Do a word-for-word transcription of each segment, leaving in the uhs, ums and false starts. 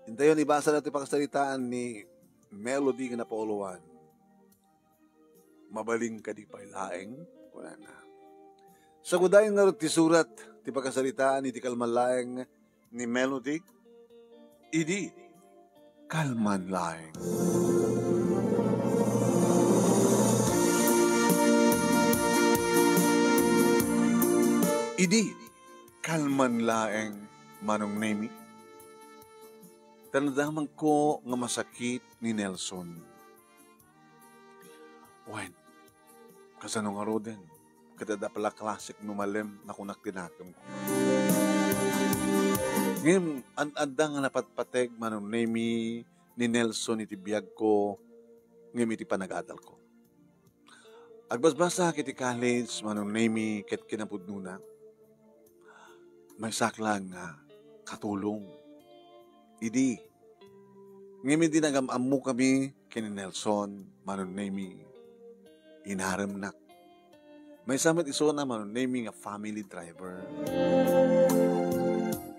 Intayon, ibasa daytoy pakasaritaan ni Melody nga napauluan. "Mabalin kadi pay laeng?" kunana. Sagudayen ngarud ti surat ti pakasaritaan iti kalman laeng ni Melody, idi kalman laeng. Idi kalman laeng, Manong Nemi, ta nadamagko nga masakit ni Nelson. Wen, kasano ngaruden? Ket adda pay la klasek no malem, nakunak ti nakemko. Ngem, an-adda nga napatpateg, Manong Nemi, ni Nelson iti biagko, ngem iti panagadalko. Agbasbasaak iti college, Manong Nemi, ket kinapudnona, maysaak laeng nga katulong. Idi, ngem idi nagam-ammokami ken ni Nelson, Manong Nemi, inaremnak. Maysa met isuna, Manong Nemi, nga family driver.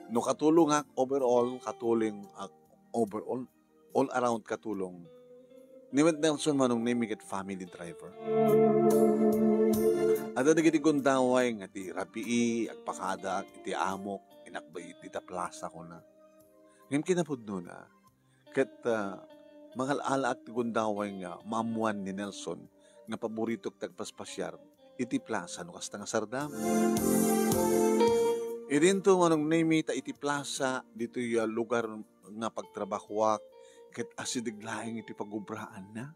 No katulongak overall, katulongak overall, all around katulong. Ni met Nelson, Manong Nemi, ket family driver. Adda dagiti gundaway nga ti rabii, agpakadak iti amok, inakbay iti ta plaza, kuna. Ngem kinapudnona, ket, ah, mangal-alaak ti gundaway nga maammoan ni Nelson nga paboritok ti agpaspasiar iti plaza no kasta nga sardam. Idinto, Manong Nemi, ta iti plaza, ditoy, ah, lugar nga pagtrabahoak, ket asideg laeng iti pagobraanna.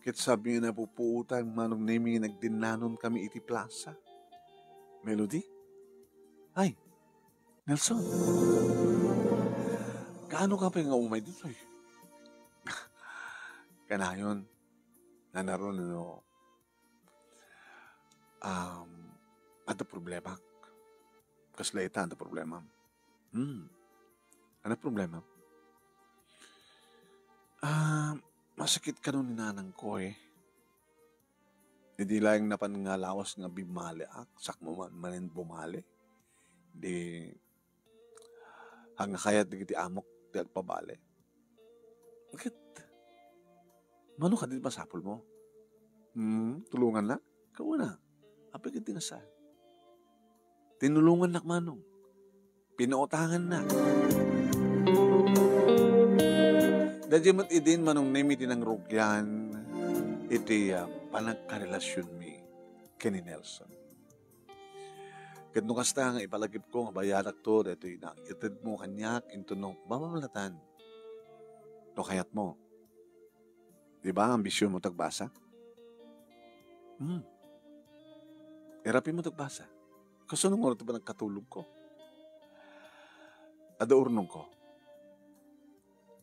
Ket sabi nga napupuotan, Manong Nemi, nagdinnanon kami iti plaza. Melody? Ay, Nelson, kaano ka pay nga umay ditoy? Kanayon, nanaro no, um, adda problemak. Kasla ita, adda problema. Hmm. Ano problema? Ah, masakit kano ni nanangko, eh. Idi laeng napan nga lawas nga bimaliak, sakmo man manen bumali. Di, haan nga kayat dagiti amok ti agpabali. Ket, mano kadi ti masapulmo? Hmm, tulongannak? Kuna, apay ket ti nga saan? Tinulongannak, Manong. Pinuotangannak. Daydiay met idin, Manong Nemi, ti nangrugian iti, ah, panagkarelasionmi ken ni Nelson. Ket no kasta nga ipalagipko nga bayarakto daytoy nga itedmo kaniak, intono mamamlatan. No kayatmo. Di ba, ambisionmo ti agbasa? Hmm. Irapimo ti agbasa. Kasano ngarud ti panagkatulogko? Adda urnongko.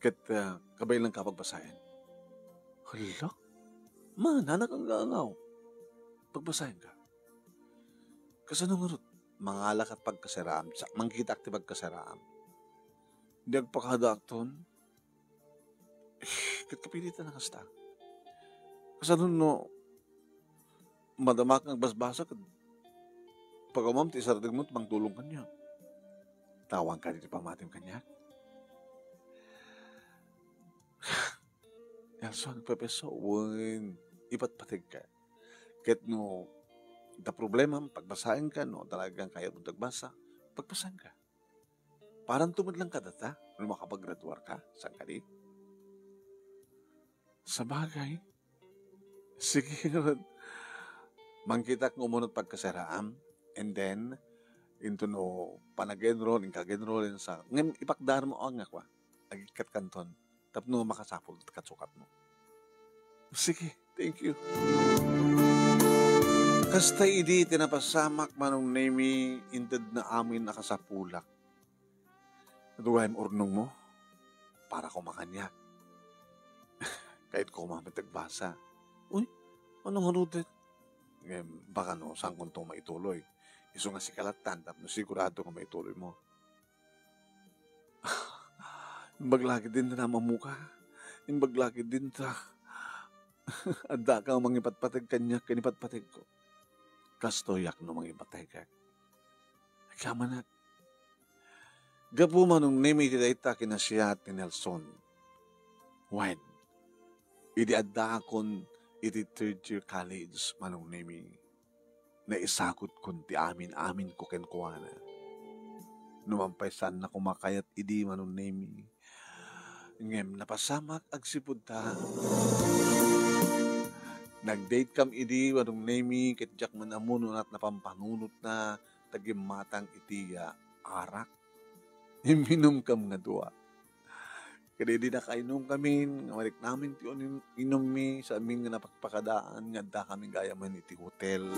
Ket, ah, kabaelanka pagbasaen. Hala? Mananak anggangaw. Pagbasaenka. Kasano ngarud? Mangalakat pagkasaraam. Sa-, mangkitaak ti pagkasaraam. Di agpakadaakton. Ket kapilitan a kasta. Kasano no madamak nga agbasbasa ket pag-amam ti isardengmo ti mangtulong kaniak. Awan kadi ti pamatim kaniak. Nelson, pepeso, wen, ipatpategka. Ket no adda problemam, pagbasaenka, no talagang kayatmo ti agbasa, pagbasaenka. Paranto met laeng kadata no makapagraduarka, saan kadi? Sabagay. Sige, ngarud. Mangkitak nga umunot pagkasaraam, and then, into no panag-enroll, inkag-enroll, sa, ngem ipakdarmo, nga kua, agikkat kanton, tapno makasapul ti kasukatmo. Sige, thank you. Kasta idi ti napasamak, Manong Nemi, inted na amin a kasapulak. Dua im urnongmo, para koma kaniak. Kayatko koma met agbasa. Uy, ano nga rudet? Ngem, baka no, saankonto maituloy. Isu nga sika lattan, tapno sigurado nga maituloy mo. Imbag lagi din ta namammuka. Imbag lagi din ta adda ka mangipatpateg kaniak ken ipatpategko. Kastoyak no mangipategek. Agyamanak. Gapu, Manong Nemi, iti dayta kinasiat ni Nelson. Wen, idi addaakon iti third year college, Manong Nemi, naisagutkon ti amin-amin ko kenkuana. Numan pay saannako makayat idi, Manong Nemi, ngem napasamak agsipud ta nag-date kam idi, Manong Nemi, ket diak man ammo no napanpanunotna ta gimmatang iti, ah, arak. Imminum kam nga dua. Ket idi nakainum kamin, nga mariknamin ti unim-, inummi, sa amin nga napakpakadaan, nga adda kami gayam iti hotel.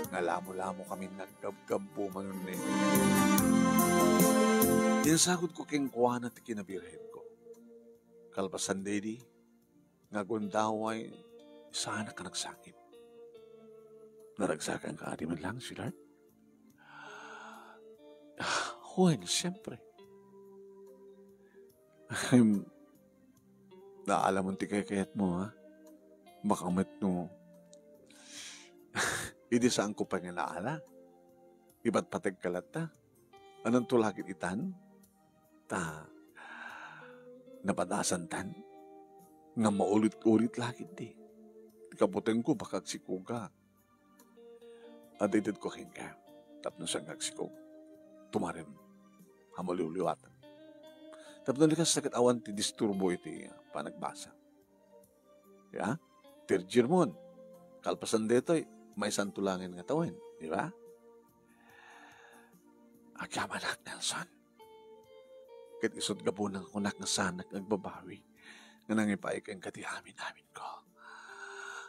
Nga lamo-lamo kami naggabgabbo, Manong Nemi. Insagut ko kenkuana ti kinabirhen ko. Kalpasan daydi, nga agundaway, saanak a nagsakit. Naragsakan ka adi man lang, sweetheart? Ah, wen, siyempre. Ahem, naalamon ti kaykayatmo, ha? Baka met no, idi saanko pay nga naala, ipatpateg ka latta. Ananto la ket itan? Ta napadasantan nga maulit-ulit la ketdi. Ti kaputengko, baka agsikogak. Adda itedko kenka tapno saan nga agsikog. Tumarem a maliwliwatan. Tapno di kas ket awan ti disturbo iti panagbasa. Ya? Third year mon. Kalpasan daytoy, maysanto laengen nga tawen, di ba? Agyamanak, Nelson. Ket isut' gapuna nga kunak nga saanak nga agbabawi, nga nangipaay kenka ti amin-amin ko.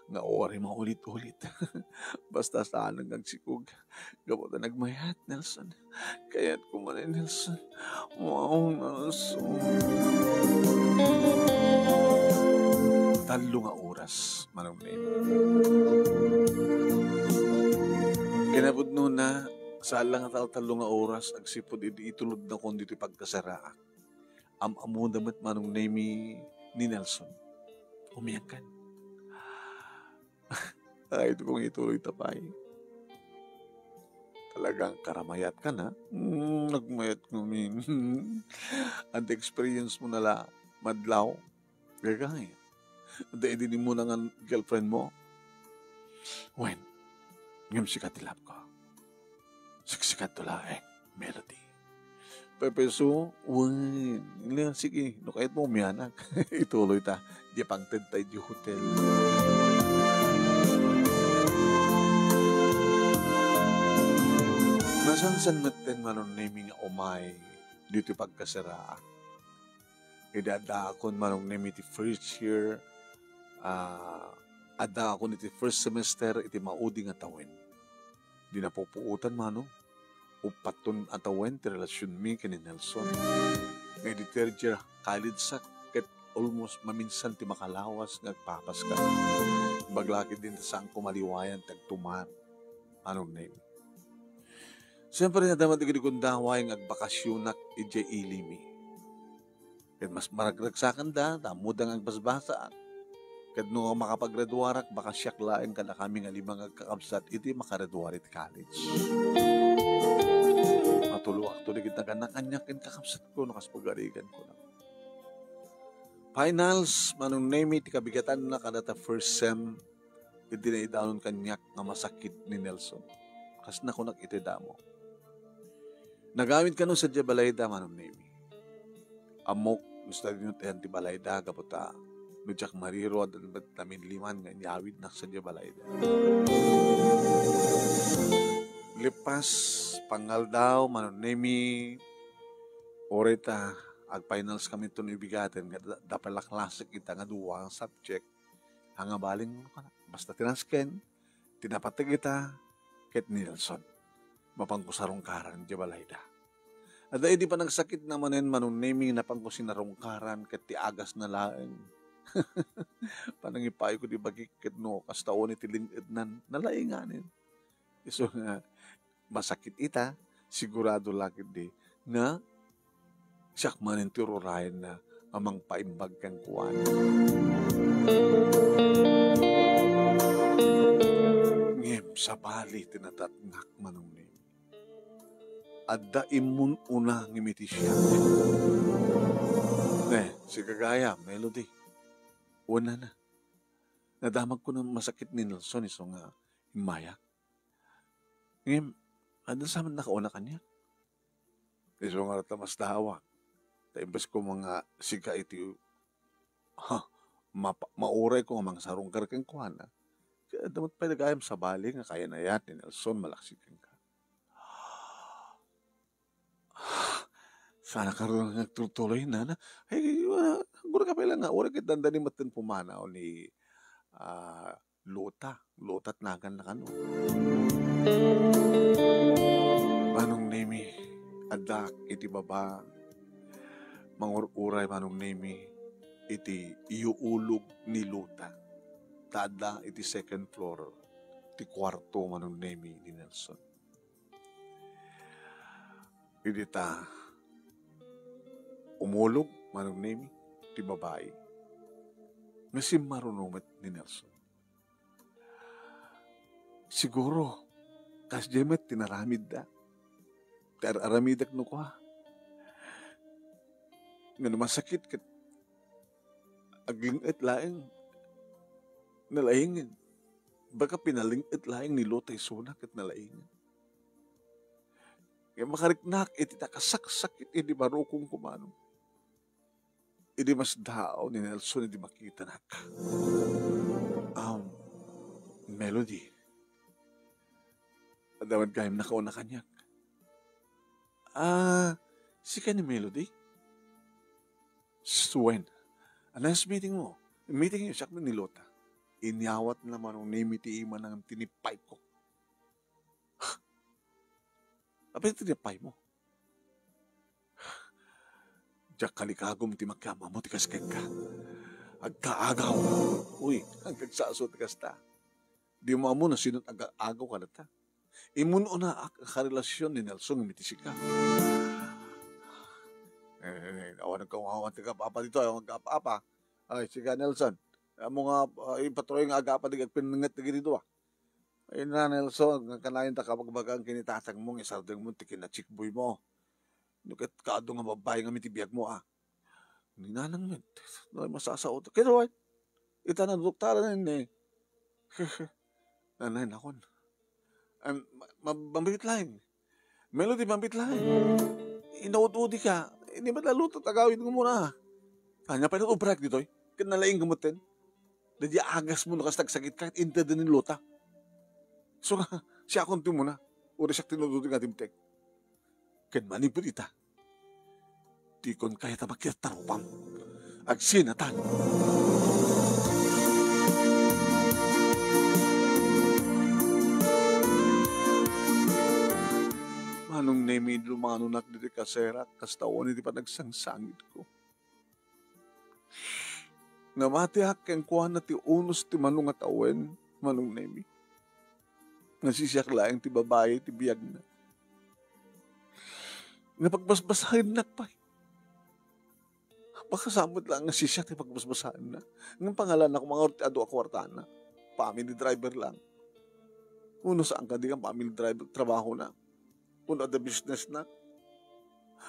Nga uray maulit-ulit. Basta saan nga agsikog. Gapu ta nagmayat, Nelson. Kayatko man, Nelson. Wow, Nelson. Tallo nga oras, Manong Nemi. Kinapudnona, saan la nga taltallo nga oras, agsipud idi itulodnakon ditoy pagkasaraak. Am-ammona met, Manong Nemi, ni Nelson. Umiyak kan. Ay, ito kong ituloy ta pay. Talagang karamayat ka na. Hmm, nagmayat ngamin. Ante experience mo na la, madlaw. Gagay. Ante, idi ni mo na nga girlfriend mo. Wen, ngem sika ti love ko. Siksikato laeng, Melody. Pepeso, wen. Ila, sige, no kayat mo, umianak. Ituloy ta. Di pangted ta iti hotel. Nasansan metten, Manong Nemi, nga umay ditoy pagkasaraak. Idi addaakon, Manong Nemi, iti first year, ah, addaakon iti first semester iti maudi nga tawen. Di napupuotan, Manong. Uppaton a tawen ti relasionmi ken ni Nelson. Nga idi third year college-ak, ket almost maminsan ti makalawas nga agpapaskal. Imbag la ketdin ta saanko maliwayan ti agtumar, Manong Nemi. Siyempre, nadama dagiti gundaway nga agbakasyonak idiay ilimi. Ket mas maragragsakanda, ta ammoda nga agbasbasaak. Ket no makapagraduarak, baka siak laeng kadakami nga lima nga agkakabsat iti makaraduar iti college. Matuloakto dagiti nagan-, kaniak ken kakabsatko no kas pagarigan ko na. Finals, Manong Nemi, ti kabigatanna kadata first sem, iti naidanon kaniak nga masakit ni Nelson. Kas nakunak iti damo. Nagawid kano sadiay balayda, Manong Nemi. Ammok, no sadino ti ayan ti balayda, gapu ta no diak mariro, adda met namin liman nga inyawidnak sadiay balayda. Lipas, pangaldaw, Manong Nemi, uray ta, agfinals kami ton ibigaten, nga da-, dapel a klasek ita nga dua nga subject, nga baling, basta tinasken, ti napateg ita, ket ni Nelson. Mapanko sarungkaran idiay balayda. Adda idi panagsakitna manen, Manong Nemi, napanko sinarungkaran ket ti agasna laeng. Panangipayko ti bagik ket no kasta unay ti lin-ednan, nalainganen. Isu nga masakit ita, sigurado la ketdi nga siak manen ti ururayenna a mangpaimbag kenkuana. Ngem sabali ti nadatngak, Manong Nemi. adda immun-una ngem iti siak. Ne, sika gayam, Melody. Wen nana. Nadamagko nga masakit ni Nelson isu nga immayak. Ngem, adda sa met nakauna kaniak. Isu ngarud ta masdaawak. Ta imbes ko nga sika iti, ha, mapa-, maurayko nga mangsarungkar kenkuana. Ket adda met pay gayam sabali nga kayan-ayat ni Nelson malaksid kenka. Saan a kano nga agtuloy, nana? Ay, ah, gura ka pay la nga, uray ket dandani met ti pumanaw ni, ah, Luta. Luta ti naganna kano. Manong Nemi, addak iti baba. Mangur-uray, Manong Nemi, iti iuulog ni Luta. Ta adda iti second floor ti kuarto, Manong Nemi, ni Nelson. Idi ta umulog, Manong Nemi, ti babai nga simmaruno met ni Nelson. Siguro, kasdiay met ti naramidda. Ti ar-aramidek no kua. Nga no masakit ket agling-et laeng, nalaingen. Baka pinaling-et laeng ni Luta isuna ket nalaingen. Kaya makariknak iti nakasaksakit iti barukong kumano. Idi masdaaw ni Nelson idi makitanak. Um, Melody. Adda met gayam nakauna kaniak. Ah, sika ni Melody? Swen. A nice meeting mo. Meeting you, siak ni Luta. Inyawatna, Manong Nemi, ti imana ngem tinipayko. Apay ti tinipaymo? Diak kalikagum ti makiam-ammo ti kas kenka. Agkaagaw. Uy, agkagsaso ti kasta. Dimo ammo no sino't agkaagaw kadata. Immun-unaak a karelasion ni Nelson ngem iti sika. Eh, awan ko, awan ti agapa-apa ditoy, awan agapa-apa. Ay, sika, Nelson. Ammo nga, ah, ipatuloy nga agapa dagiti agpinnenget dagiti dua. Ay na, Nelson, nga kanayon ta kabagbagaan ken ni tatangmo nga isardengmo ti kinachikboymo. No ket kaadu nga babbai ngamin ti biagmo, a. Ni nanang met, no, masasao. Ket wen, ita naduktaran ni. Nanay, nakon. Am, ma-, ma-, mabit laeng. Melody, mabit laeng. Inaud-udi ka. Ini met la Luta ti agawidmo na. Ania pay la ti obrak ditoy? Ket nalaing ka metten. Daydi agasmo no kas nagsakit ka, ket inted ni Luta. So nga, siakon ti umuna. Uray siak ti inud-udi nga dimtek. Ken manipud ita, dikon kayat a makitarupam. Agsinatan. Manong Nemi, lumanonak ditoy kaserak, kasta wen iti panagsangsangitko. Namatiak kenkuana ti unos ti mano nga tawen, Manong Nemi. Nasisiak laeng ti babai ti biagna. Napagbasbasaennak pay. Baka sa met laeng nga sisiak ti pagbasbasaenna. Ngem pangalannak mangarugi ti adu a kuartana. Family driver lang. Uno saan kadi nga family driver trabahona. Uno adda business na.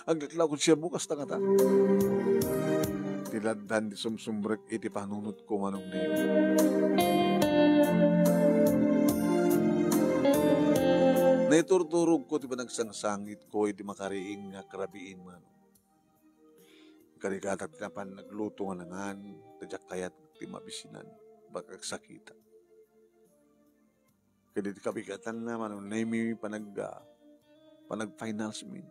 Aglaklawkod siya bukas ta kata. Ti laddan ti sumsumrek iti panunotko, Manong Nemi. Naiturturogko ti panagsangsangitko iti makariing nga agrabiin, Manong. Karigatak ti napan nagluto nga nangan, ta diak kayat ti mabisinan, baka agsakitak. Ket iti kabigatanna, Manong Nemi, panag-, ah, panag-finals min.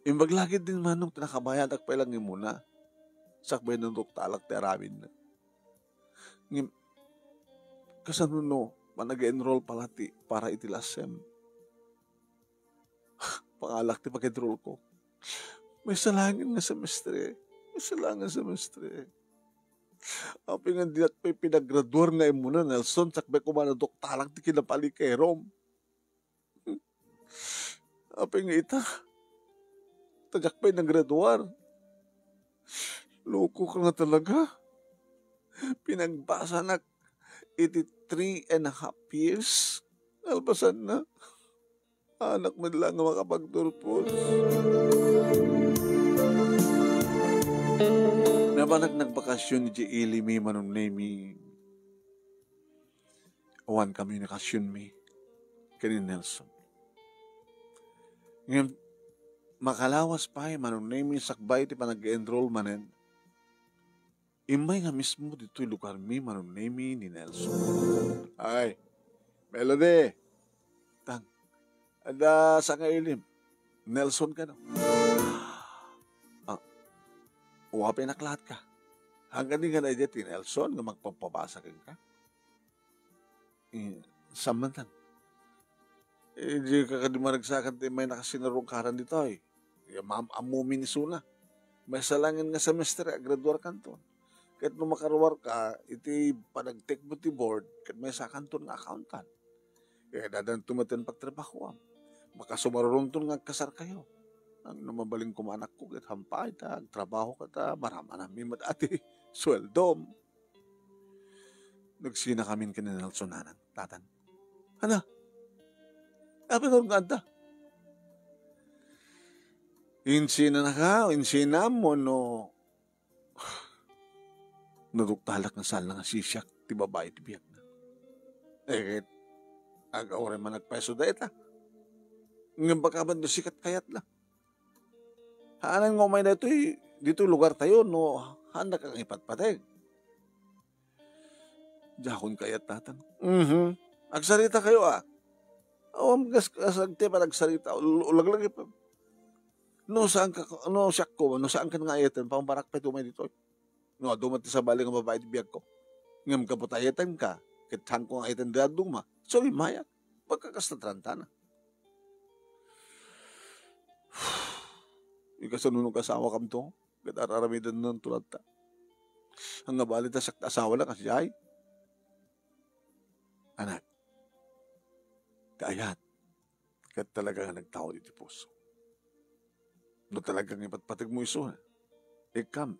Imbag la ketdin, Manong, ta nakabayadak pay lang imuna. Sakbay naduktalak ti aramidna. Ngem, kasano no, panag-enroll pala ti, para iti lasem? Pangalak ti pag-enroll ko. Maysa laeng nga semestre. Maysa laeng nga semestre. Apay nga dinak pay pinagraduar nga imuna, Nelson, sakbay koma naduktalak ti kinapalikerom. Apay nga ita, ta diak pay nagraduar. Loko ka nga talaga. Pinagbasanak iti three and a half years. Nalpasanna. Anak met laeng nga makapagturpos. Napanak nagbakasyon idiay ili mi, Manong Nemy. Awan komunikasionmi ken ni Nelson. Ngem makalawas pay, Manong Nemy, sakbay ti panag-enroll manen, immay nga mismo ditoy lugarmi, Manong Nemy, ni Nelson. Ay, Melody! Tang, adda sangailim. Nelson kano? Ah, uwapenak laat ka. Haan kadi nga daydiay ti Nelson nga magpapabasa kenka? Eh, saan man tan? Eh, di ka kadi maragsakan ti immay nakasinarungkaran ditoy. Ya, maam-ammomi ni Suna. Maysa laengen nga semestre, agraduarkanton. Ket no makaruarka iti panagtekmo ti board, ket maysakanton nga accountant. Eh, dadanto met ti pagtrabahoam. Makasumaruronton nga agkasarkayo. Ang no mabalin koma, anakko, ket hampay ta agtrabaho ka ta maramanammi met ati sueldom. Nagsinakamin ken ni Nelson, Nanang, Tatang. Ania? Apay ngarud nga adda? Insinanaka, insinam wenno naduktalak nga saan la nga sisiak ti babai ti biagna? Eh, ket ag-awray man agpayso dayta. Ngem baka met no sika ti kayatna. Haanen nga umay daytoy, ditoy lugartayo no haannaka nga ipatpateg. Diakon kayat, Tatang. Mhm. Agsaritakayo, a. Awan kas, kas agtepan agsarita, ul-, ulaglagi pa. No saanka, no siakko, no saanka nga ayatan, pambarak pay tumay ditoy. No adu met ti sabali nga babai ti biagko. Ngem gapu ta ayatenka, ket saanko nga ayaten dadduma, so, immayak. Pagkakasta tarantana. Ikasano no kasawakam to? Ket ar-aramidenna to latta. Ania bali ta siak ti asawana, kasdiay? Anak, kaayat, ket talaga nga nagtaud iti puso. No talaga nga ipatpategmo isu, ikkam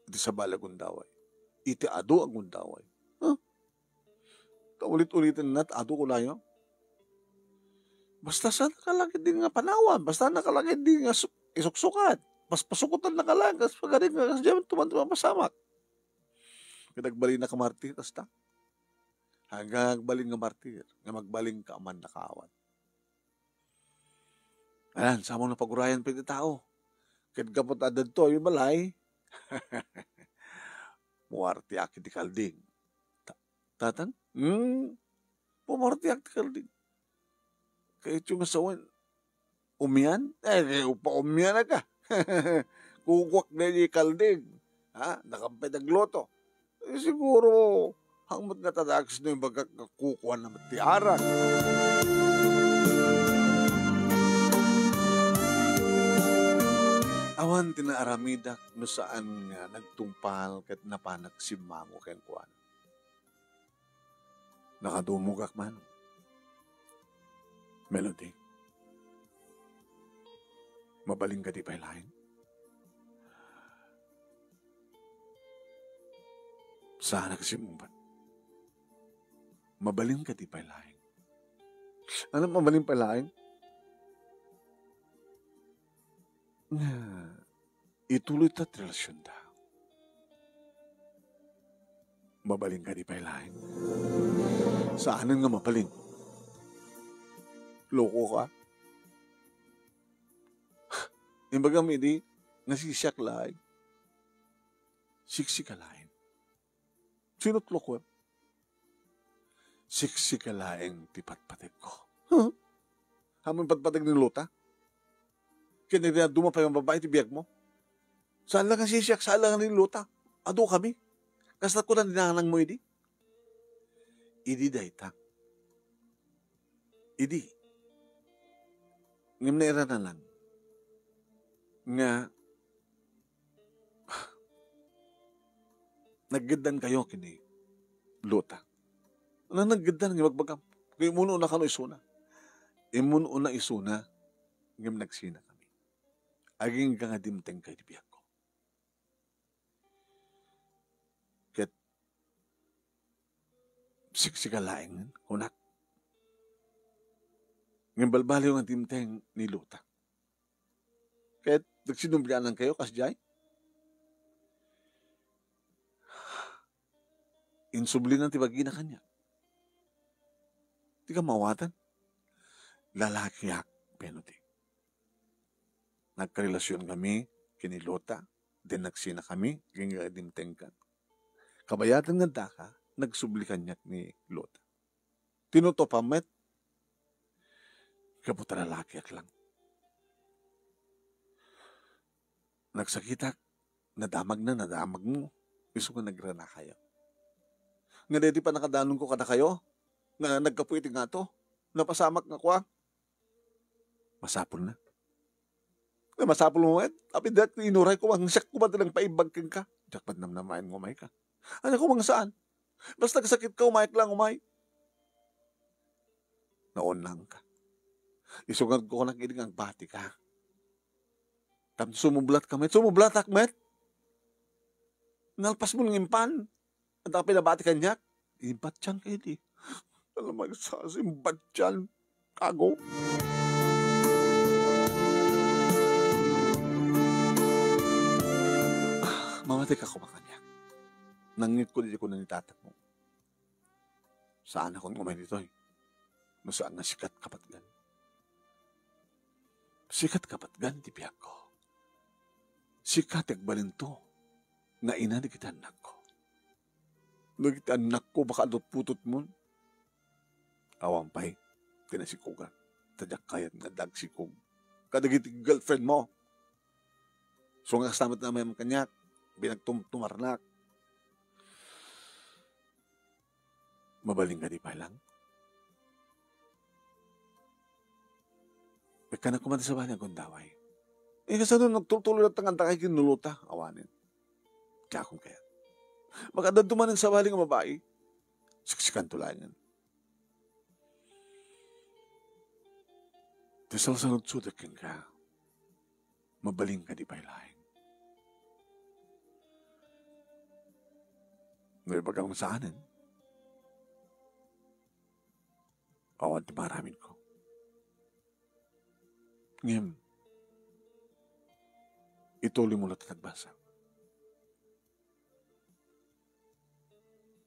iti sabali a gundaway, iti adu a gundaway. Huh? Ta ulit-uliten na, ta adu ko layo. Basta saan ka lang di nga panawan, basta na ka lang di nga su-, isuksukat. Pas-, pasukotan na ka lang, kas pagari nga, kas diyan tuman-, tuman pasamak. Ket agbalin nga martir, kasta. Hanggang agbalin nga martir, nga magbalin ka man nakaawan. Ayan, sa mo na pagurayan pa iti tao. Ket gapu ta adda ditoy balay, muartiak iti kalding. Ta-, Tatang? Hmm? Pumartiak ti kalding. Kayatyo nga sawen, umian? Eh, di, upa umian ka. Kukuak na di kalding. Ha? Nakampay nagluto. Eh, siguro, hangmat nga tadakes no ibagak nga kukuan na met ti arak. Awan ti naaramidak no saan nga nagtungpal ket napanak simmango kenkuana. Nakadumogak man. Melody, mabalin ka di pay laeng? Saanak a simmungbat. Mabalin ka di pay laeng? Ano, mabalin pay laeng? Nga, ituloy ta ti relasionda. Mabalin ka di pay laeng? Saanen nga mabalin? Loko ka? Imbagam idi, nasisiak laeng. Siksika laeng. Sino ti lokoem? Siksika laeng ti patpategko. Huh? Ammom ti patpateg ni Lota? Ken ni Rina, duma pay nga babai ti biagmo? Saan la nga sisiak, saan la nga ni Lota. Adu kami. Kasta ko lang dinanangmo idi. Idi dayta. Idi. Ngem nairana lang nga naggeddan kayo ken ni Lota. Ano naggeddan nga ibagbagam? Kay immun-una kano isuna. Immun-una isuna, ngem nagsina kami. Agingga nga dimteng kayo ti biagko. Ket siksika laeng, kunak. Ngem balbaliw nga dimteng ni Lota. Ket nagsinublianankayo kasdiay? Insublina ti bagina kaniak. Dika maawatan. Lalakiak, Benedict. Nagkarelasion kami ken ni Lota, then nagsina kami, agingga dimtengka. Kabayatan nga addaka, nagsubli kaniak ni Lota. Tinutupam met. Gapu ta lalakiak lang. Nagsakitak, nadamagna, nadamagmo. Isu nga nagranakayo. Nga daydi pannakadanonko kadakayo, nga naggapu iti ngato, napasamak nga kua. Masapulna. Nga masapulmo met, apay diak inuray koma, siak koma ti nangpaimbag kenka. Diak met namnamaen nga umayka. Ania koma nga saan? Basta nagsakitka, umayka lang, umay. Naunangka. Isu nga kunak idi nga agbatika. Tapno sumublatka met, sumublatak met. Nalpasmo nga impan. Adda pinabati kaniak? Imbatianka idi. Alam mo, sa-, imbatian. Kago. Ah, mamatika koma kaniak. Nangngegko idi kuna ni tatangmo. Saanakon umay ditoy. No saan nga sika ti kapatgan. Sika ti kapatgan ti biagko. Sika ti agbalinto nga ina dagiti annakko. Dagiti annakko, baka adda putotmon. Awan pay ti nasikogak. Ta diak kayat nga adda agsikog kadagiti girlfriendmo. Isu nga kasta met ti ammom kaniak, pinagtumtumarnak. Mabalin kadi pay lang? Ikkanak koma ti sabali nga agundaway. Eh, kasano nagtultuloy latta nga adda kay ken ni Lota? Awanen. Diakon kayat. Makadadto manen sabali nga babai. Siksikanto laengen. Ti salsaludsodek kenka. Mabalin kadi pay laeng? No ibagam saanen, awan ti maaramidko. Ngem, ituloymo latta ti agbasa.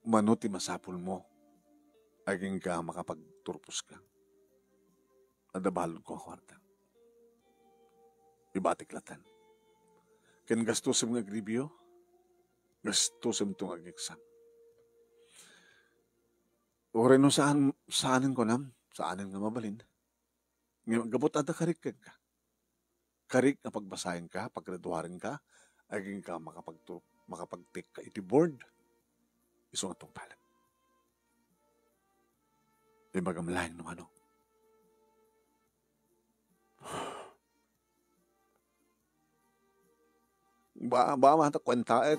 Mano ti masapulmo, agingga makapagturposka? Adda baludko a kuarta. Ibatik latta. Ken gastosem nga agribio, gastosemto nga ag-exam. Uray no saan, saanen kunam, saanen nga mabalin. Ngem gapu ta adda karik kenka. Karik nga pagbasaenka, paggraduarenka, agingga makapagtu-, makapagtekka iti board. Isu nga tungpalem. Ibagam laeng no mano. Ba, ba, mata kuentaek.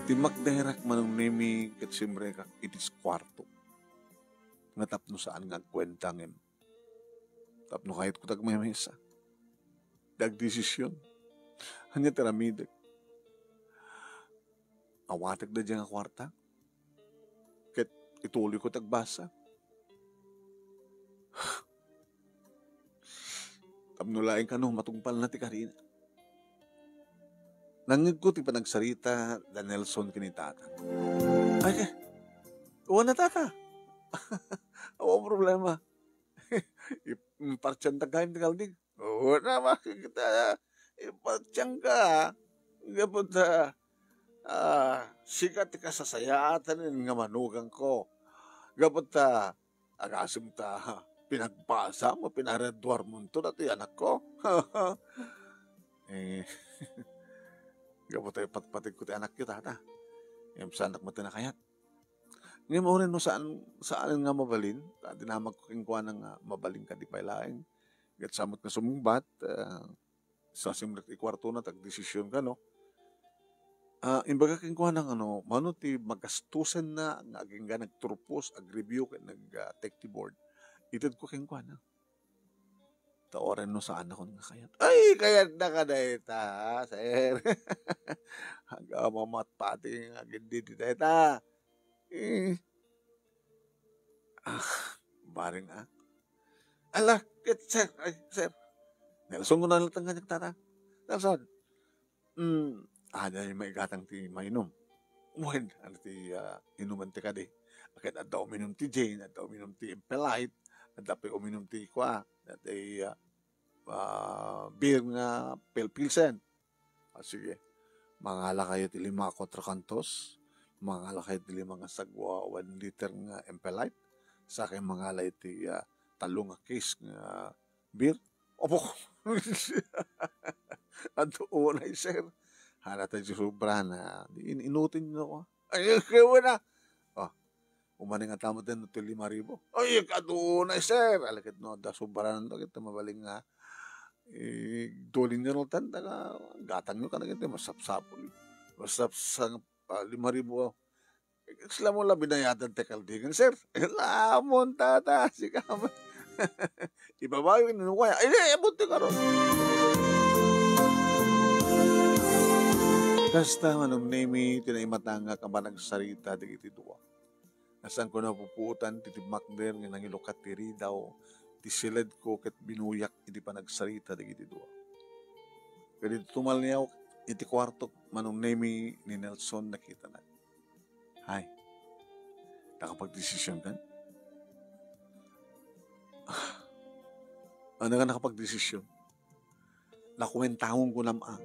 Timmakderak manong Nemi ket simrekak iti kuarto. Nga tapno saan nga agkuenta ngem tapno kayatko ti agmaymaysa. Ti agdesision. Ania ti aramidek? Awatek daydiay nga kuarta. Ket ituloyko ti agbasa. Tapno laeng kano matungpalna ti karina. Nangngegko ti panagsarita da Nelson ken ni Tata. Ay, ke, wen a, Tata. Awan problema. Ip-, impartianta gayam ti kaldig. Oo naman, kita, impartianka. Gapu ta, ah, sika ti kasasayaatan nga manugang ko. Gapu ta, agasem ta, pinagbasam o pinagraduarmonto datoy anakko. Eh, gapu ta ipatpategko ti anakyo, Tata. Ngem saanak met ti nakayat. Ngem uray no saan, saan nga mabalin, ta dinamagko kenkuana nga mabalin kadi pay laeng. Ket sa met nga sumungbat, ah, sa simrek ti kuartona, ti agdesision kano. Ah, imbaga kenkuana nga no, mano ti magastosenna nga agingga nagturpos, agreview, ket nag, ah, take ti board. Itedko kenkuana. Ta uray no saanakon nga kayat. Ay, kayatna ka dayta, sir. Aga mamatpati nga agindidi dayta. Eh, Ah, bareng, ah. Ala, ket, sir, ay, sir. Nelson, kuna latta nga nagtata. Nelson, mm, ania maigatang ti mainum? Wen, ania ti, ah, inuman ti kadi? Ket adda uminum ti gin, adda uminum ti Impelite, adda pay uminum ti kua, adda ti, ah, ah, beer nga Pale Pilsen. Ah, sige. Mangalakayo ti lima a kuatro kantos. Mangalakayo ti lima nga sagwa, one liter nga Impelite. Sakay mangalayo ti, ah, tallo nga case nga beer. Opo. Adda unay, sir. Hala, ta sobra na. Di in-, inutin nyo ko. Ay, kaya na. Oh, Umaning a tama den ti lima ribu. Ay, kadunay, sir. Ala ket no, adda sobranan to, ket mabalin nga, eh, tulin nyo no, tan, taga, gatang nyo ka na ket, masapsapul. Masapsang, ah, lima ribu, oh. Sila mo la binayadan ti kaldingan, sir. Lamon, tata, sika mo. Ibabawi ni Nuway. Ay, di, abot ti karon. Kasta, Manong Nemi, ti naimatangak a panagsarita dagiti dua. Nasanko napupuotan ti timmakder nga nangilukat ti ridaw ti siledko ket binuyak iti panagsarita dagiti dua. Ket idi tumaliawak iti kuartok, Manong Nemi, ni Nelson nakitanak. Hay, nakapagdesision kan? Ah, ano nga nakapagdesision? Nakuentaon ko nam, ah.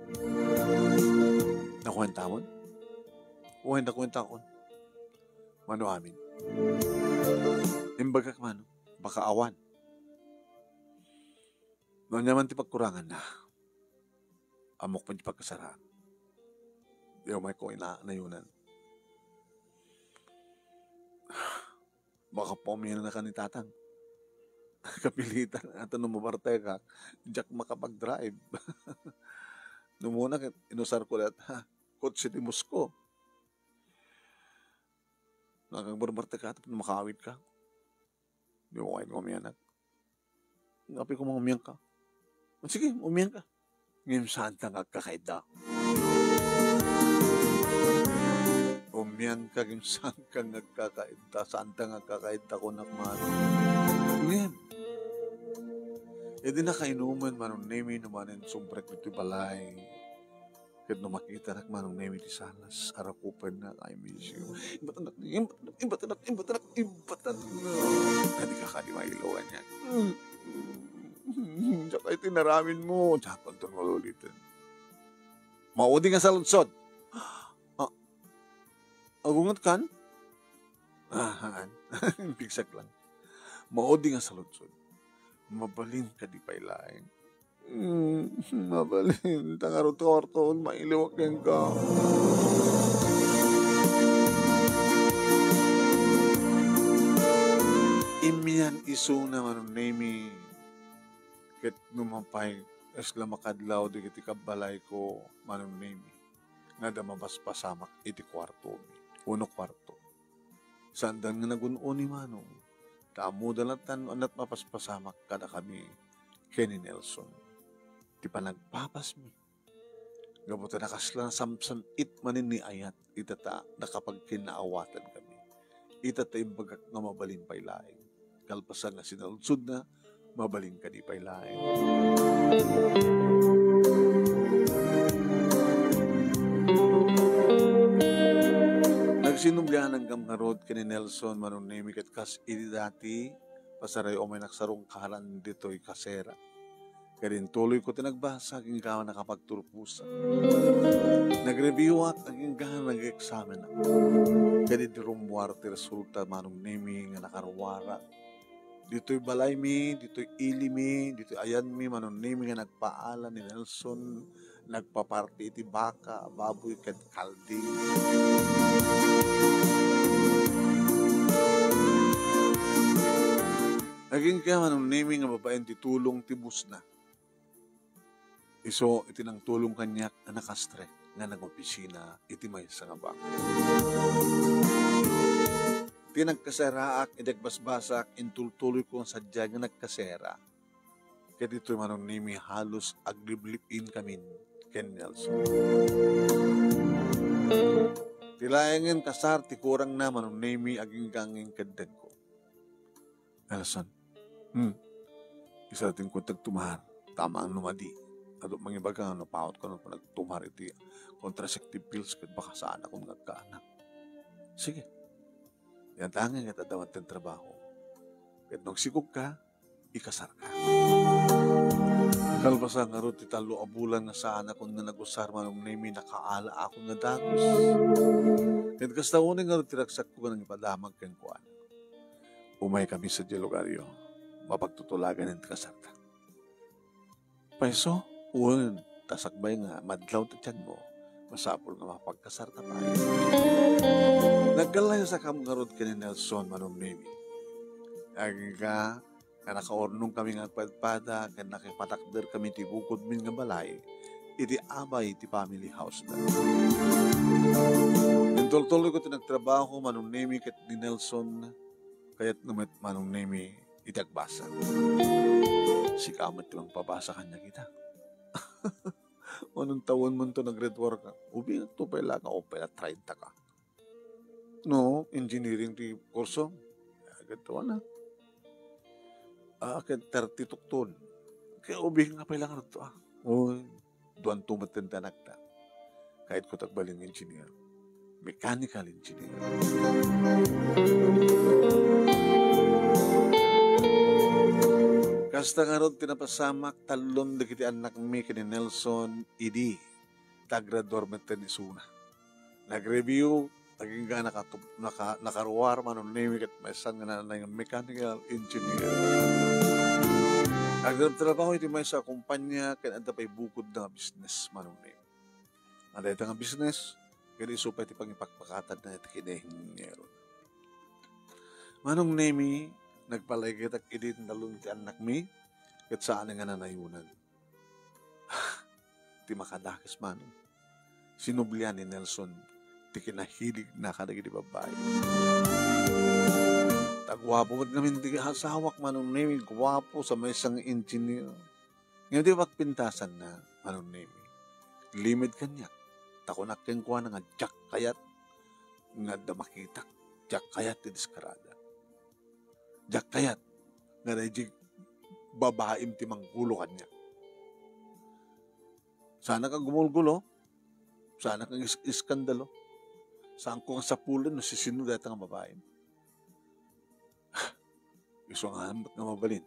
Nakuentaon? Wen, nakuentaon. Mano amin. Imbagak mano, baka awan. No ania man ti pagkuranganna, ammok man ti pagkasaraan. Di umay ko ina-, nayunan. Baka paumina na ka ni tatang. Kapilitan, ato no mabartekak, diak makapag-drive. Numuna ket inusar ko lahat, ha, kotse ti Moscow. Nakagbarbartek ka, tapno makaawid ka. Di ko kayo umianak. Apay ko, umian ka. Sige, umian ka. Ngem saanta nga agkakaidda. Umian ka, ngem saanka nga agkakaidda. Saanta nga agkakaidda, kunak man. Ngem, idi nakainuman, Manong Nemi, no manen sumprek ditoy balay. Ket no makitanak, Manong Nemi, ti salas a rakupenna, I miss you. Imbatanak, imbatanak, imbatanak, imbatanak, imbatanak. Kadi ka, kadi mailaw kaniak. Diak iti naramin mo. Diak unton mauliten. Maudi nga saludsod. Ah, agunget kan? Ah, haan. Pigsak lang. Maudi nga saludsod. Mabalin kadi pay laeng. Hmm, mabalin. Ta ngarud, Tortol, mailiwak kenka. Immian isuna, Manong Nemi. Ket no mapay, isla makadlaw dagiti kabbalayko, Manong Nemi, nga adda mapaspasamak iti kuartomi. Uno kuarto. Saandan nga nagun-oni, Manong. Ta ammoda latta no ania't mapaspasamak kadakami ken ni Nelson. Ti panagpapasmi. Gapu ta nakasla, samsam-it manen ni ayat, ita ta nakapagkinnaawatan kami. Ita ta imbagak nga mabalin pay laeng. Kalpasan nga sinaludsodna, mabalin kadi pay laeng. Nagsinublianan kam ngarud ken ni Nelson, Manong Nemi, ket kas idi dati, pasarayo may nagsarungkaran ditoy kasera. Ket intuloyko ti nagbasa, agingga nakapagturposak. Nagreviewak, agingga nag-eksamenak. Ket idi rummuar ti resulta, Manong Nemi, nga nakaruarak. Ditoy balaymi, ditoy ilimi, ditoy ayanmi, Manong Nemi, nga nagpaala ni Nelson, nagpaparti iti baka, baboy, ket kalding. Agingga, Manong Nemi, nga babaen ti tulong ti bossna. Isu iti nangtulong kaniak a nakastre nga nagopisina iti maysa nga bangko. Ti nagkaseraak, idi agbasbasak, intultuloyko nga sadiay nga nagkasera. Ket ditoy, Manong Nemi, halos aglibli-in kamin ken Nelson. Ti laengen kasar ti kurangna, Manong Nemi, agingga nga inkeddenko. Nelson. Hmm. Isaratenko ti agtumar. Tama no madi. Adu mangibaga nga napaut ko no panagtumar iti contraceptive pills ket baka saanakon nga agkaanak. Sige. Yan tanging ket adda man ti trabaho. Ket no agsikog ka, ikasar ka. Kalpasan ngarud ti tallo a bulan nga saanakon nga nagusar, Manong Nemi, nakaala akon nga dagus. Ket kasta unay ngarud ti ragsakko nga nangipadamag kenkuana. Umay kami sadiay lugaryo, mapagtutulagan ti kasarta. Payso, wen, ta sakbay nga madlaw ti tianmo, masapul nga mapagkasarta pay. Nagkallaysakam ngarud ken ni Nelson, Manong Nemi. Agingga nga nakaurnong kami nga agpadpada ken nakipatakder kami ti bukodmin nga balay iti abay ti family house da. Intultuloyko ti nagtrabaho, Manong Nemi, ket ni Nelson, kayatna met, Manong Nemi, iti agbasa. Sika met ti mangpabasa kaniak ita. Manong tawenmo to nag-graduar ka? Ubing to pay la nga, o pay la treinta ka. No, engineering ti kurso. Agad to na. Ah, ket thirty tukton. Kaya ubing nga pay la nga to, ah. Uy, duan to met ti anakta. Kayatko ti agbalin nga engineer. Mechanical engineer. Kasta ngarud ti napasamak, tallon dagiti annakmi ken ni Nelson idi ta aggraduar met ni isuna. Nag-review, agingga nakatup-, naka-, nakaruar, Manong Nemi, ket maysa nga nanay nga mechanical engineer. Agtrabaho iti maysa a kumpanya ken adda pay bukodna nga business, Manong Nemi. Adda ita nga business, ket isu pay ti pangipakpakatanna iti kinaingenieron. Manong Nemi, nagpalagipek idi tallon ti annakmi, ket saan nga nanayonan. Ti makadakes, Manong, sinublian ni Nelson ti kinahiligna kadagiti babbai. Ta guapo met ngamin ti asawak, Manong Nemi, guapo sa maysa nga engineer. Ngem ti pagpintasanna, Manong Nemi, limed kaniak. Ta kunak kenkuana nga diak kayat nga adda makitak. Diak kayat ti deskarada. Diak kayat nga daydi babaim ti manggulo kaniak. Saanak a gumulgulo, saanak a is-, iskandalo. Saanko nga sapulen no sisino dayta nga babaim. Isu nga met nga mabalin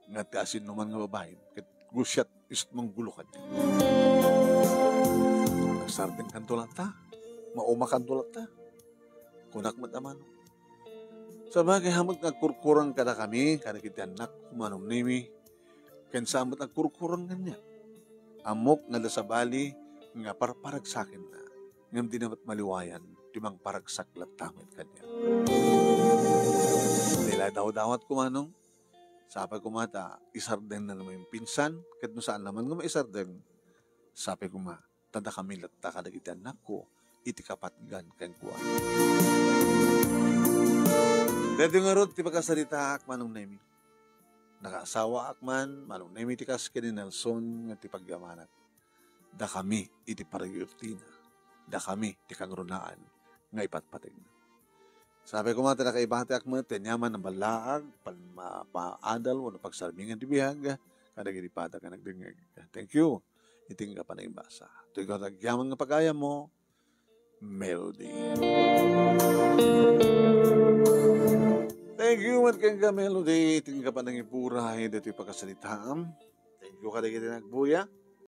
nga ti asinoman nga babaim ket gusiat isu't manggulo kaniak. Agsardengkanto latta, maumakanto latta. Kunak met a, Manong. Sabagay, hamet nga agkurkurang kadakami, kadagiti annak, Manong Nemi, ken saan met agkurkurang kaniak. Ammok nga adda sabali nga parparagsakenna, ngem dina met maliwayan ti mangparagsak latta met kaniak. Ti la dawdawatko, Manong, sapay koma ta isardengna no maipinsan, ket no saan laman nga maisardeng, sapay koma ta dakami latta kadagiti annakko iti kapatgan kenkuana. Daytoy ngarud ti pakasaritaak, Manong Nemi. Nakaasawaak man, Manong Nemi, ti kas ken ni Nelson nga ti pagyamanak. Dakami iti pariortina. Dakami ti kangrunaan nga ipatpategna. Sapay koma ta nakaibatiak met ti aniaman a ballaag, pan-, ma-, paadal wenno pagsarmingan ti biag kadagiti pada nga nagdengngeg. Thank you. Iti nga panagibasa. Toy nga agyaman nga pagayammo, Melody. Thank you met kenka, Melody. Iti nga panangipuray ditoy pakasaritaam. Thank you kadagiti nagbuya.